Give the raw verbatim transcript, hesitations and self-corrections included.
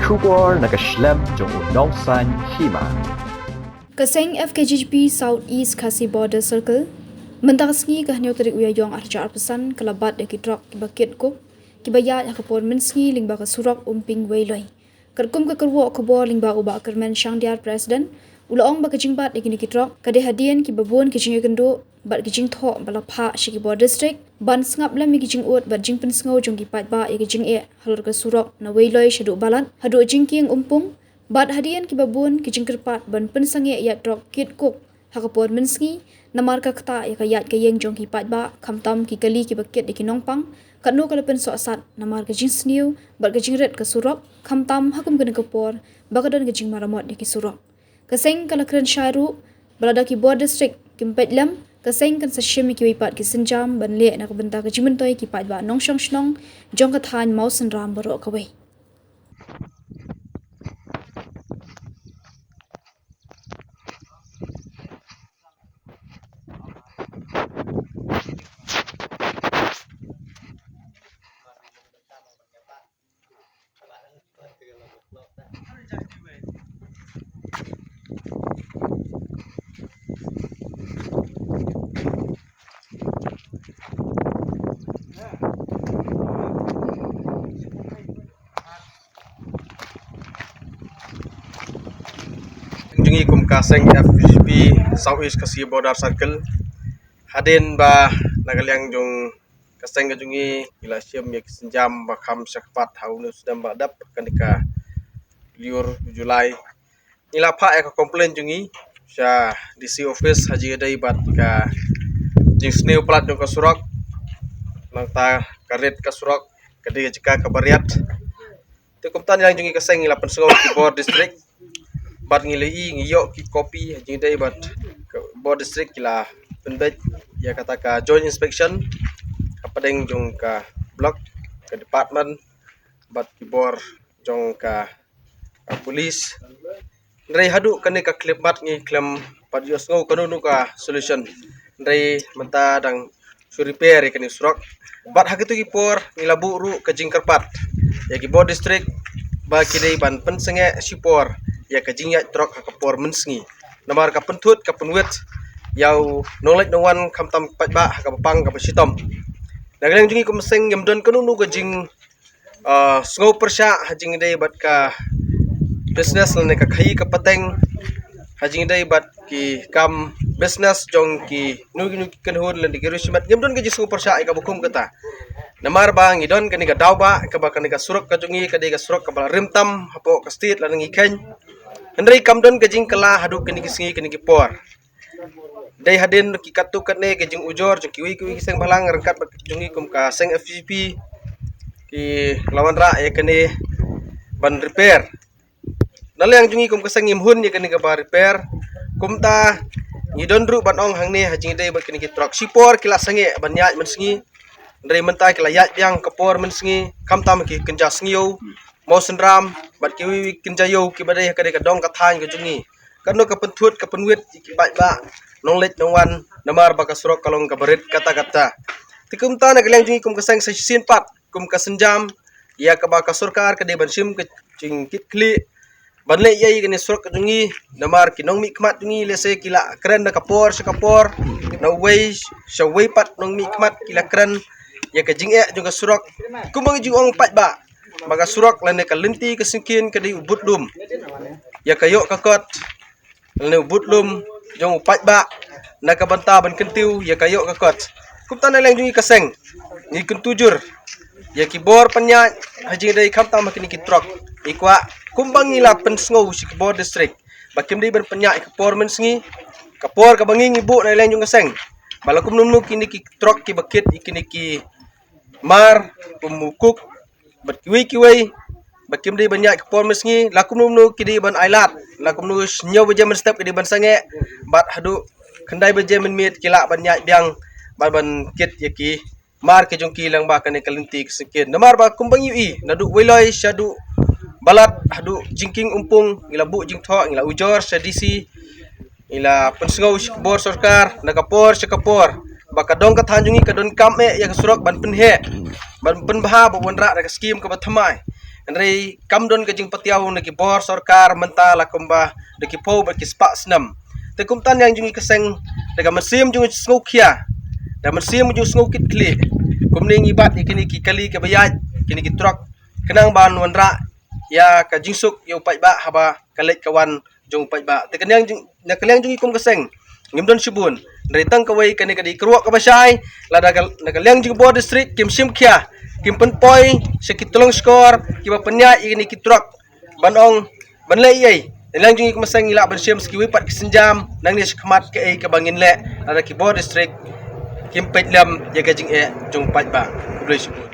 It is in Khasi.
Khubor na ka shlem jong u nongsaiñ hima. Ka seng F K J G P South East Khasi Border Circle mynta ka sngi ka hynñiew tarik u Ïaïong arhajar arphew san ka la bat ïa ki trok kiba kit coke kiba ïaid ha ka por mynsngi lyngba ka surok Umping Weiloi. Katkum ka kyrwoh khubor lyngba u Bah Kyrmen Shangdiar, President, u la ong ba ka jingbat ïa kine ki trok ka dei hadien kiba bun ki jingïakynduh bad ki jingthoh ba la phah sha ki bor district ban sngap lem ïa ki jingud bad jingpynsngew jong ki paidbah ïa ki jingeh halor ka surok na Weiloi shaduh Balat haduh Jingkieng Umpung, bad hadien kiba bun ki jingkyrpad ban pynsangeh ïa trok kit coke ha ka por mynsngi, namar ka ktah ïa ka ïaid ka ïeng jong ki paidbah, khamtam ki kali kiba kit ïa ki nongpang, katno ka la pynsohsat namar ka jingsniew bad ka jingrit ka surok, khamtam ha kum kane ka por ba ka don ka jingmaramot ïa ki surok. Ka seng ka la kren shai ruh ba lada ki bor district kim peit lem, ka seng kan sa shim ïa kiwei pat ki sienjam ban leh na ka bynta ka jingmyntoi ki paidbah nongshong shnong jong ka thaiñ Mawsynram baroh kawei. Jong ngi kum ka seng F K J G P South East Khasi Border Circle, hadien ba na ka liang jong ka seng ka jong ngi ki la shim ïa ki sienjam ba kham sha kpat ha une u snem ba la dep, kane ka lyiur u July. Ngi la phah ïa ka complaint jong ngi sha D C office ha jingïadei bad ka jingsniew palat jong ka surok, nangta ka rit ka surok ka dei ka jaka kaba riat. Te kumta na liang jong ngi ka seng ngi la pynsngew ki bor district bad ngi la ïoh, ngi ïoh ki copy ha jingïadei bad ka bor district ki la pynbeit ïa kata ka joint inspection hapdeng jong ka block, ka department bad ki bor jong ka, ka police. Hynrei haduh kane ka khyllipmat ngi khlem pat ïohsngew kano kano ka solution. Hynrei mynta dang shu repair ïa kane surok. Bad ha kito ki por ngi la buh ruh ka jingkyrpad ïa ki bor district ba ki dei ban pynsangeh shipor ïa ka jingïaid trok ha ka por mynsngi, namar ka pynthut ka pynwit ïa u nongleit nongwan khamtam paidbah ha kaba pang kaba shitom. Na ka liang jong ngi kum seng ngim don kano kano ka jing ah, sngew pyrshah ha jingïadei bad ka business lane ka khaïi ka pateng, ha jingïadei bad ki kam business jong kino kino ki kynhun lane ki riewshimet, ngim don ka jingsngew pyrshah ïa kaba kum kata. Namar ba ngi don kane ka daw ba kaba kane ka surok ka jong ngi ka dei ka surok kaba la rim tam hapoh ka state lane ngi kheiñ. Hynrei kam don ka jingkylla haduh kine ki sngi kine ki por. Dei hadien ki katto katne ki jingujor jong kiwei kiwei ki seng bhalang ryngkat bad jong ngi kum ka seng F K J G P ki la wanrah ïa kane ban repair. Na liang jong ngi kum ka seng ngim hun ïa kane kaba repair. Kumta ngi don ruh ban ong hangne ha jingïadei bad kine ki trok, shipor ki la sangeh ban ïaid mynsngi, hynrei mynta ki la ïaid biang ka por mynsngi, khamtam ki kynja Sngewbha, Mawsynram bad kiwei kiwei kynja ïew kiba dei ha kane ka dong ka thaiñ ka jong ngi. Kano ka pynthut ka pynwit ïa ki paidbah nongleit nongwan, namar ba ka surok ka long kaba rit katta katta. Te kumta na ka liang jong ngi kum ka seng sa shisien pat kum ka sienjam ïa kaba ka sorkar ka dei ban shim ka jingkitkhlieh ban leh ïa kane surok ka jong ngi, namar ki nongmihkhmat jong ngi lehse ki la kren na ka por sha ka por, na uwei sha uwei pat nongmihkhmat ki la kren ïa ka jingeh jong ka surok. Kumba ngi jingong paidbah ba ka surok lane ka lynti ka syngkien ka dei u budlum ïa ka ïoh ka kot, lane u budlum jong u paidbah na ka bynta ban kyntiew ïa ka ïoh ka kot. Kumta na liang jong ngi ka seng ngi kyntu jur ïa ki bor pynïaid ha jingïadei khamtam ha kine ki trok. Ngi kwah kumba ngi la pynsngew sha ki bor district ba kim dei ban pynïaid ha ka por mynsngi, ka por kaba ngi ngi buh na liang jong ka seng ba la kumno kumno kine ki trok kiba kit ïa kine ki mar kum u coke bad kiwei kiwei ba kim dei ban ïaid ka por mynsngi, la kumno kumno ki dei ban ailad, la kumno hynñiew baje mynstep ki dei ban sangeh bad haduh khyndai baje mynmiet ki lah ban ïaid biang bad ban kit ïa ki mar ki jong ki lyngba kane ka lynti ka syngkien. Namar ba kumba ngi ïohi naduh Weiloi shaduh Balat haduh Jingkieng Umpung ngi la buh jingthoh, ngi la ujor sha D C, ngi la pynsngew sha ki bor sorkar na ka por sha ka por ba ka dong ka thaiñ jong ngi ka donkam eh ïa ka surok ban pynheh, ban pynbha, ba wanrah da ka skim kaba thymmai. Hynrei kam don ka jingpatiaw na ki bor sorkar mynta la kumba da ki phew bad ki spah snem. Te kumta na liang jong ngi ka seng, da ka mynsiem jong ngi sngewkhia, da mynsiem jong ngi sngewkitkhlieh, kumne ngi bat ïa kine ki kali kaba ïaid, kine ki truck, khnang ban wanrah ïa ka jingsuk ïa u paidbah haba ka leit ka wan jong u paidbah. Te ka liang jong, na ka liang jong ngi kum ka seng, ngim don shibun. Hynrei tang kawei, kane ka dei ka ruh kaba shai, lada ka, na ka liang jong ki bor district kim shim khia, kim pynpoi sha ki tyllong shkor kiba pynïaid ïa kine ki truck ban ong ban leh ei ei. Na liang jong ngi kum ka seng ngi lah ban shim sa kiwei pat ki sienjam nangne shakhmat kaei kaba ngin leh lada ki bor district kim peit lem ïa ka jingeh jong u paidbah. Khublei shibun.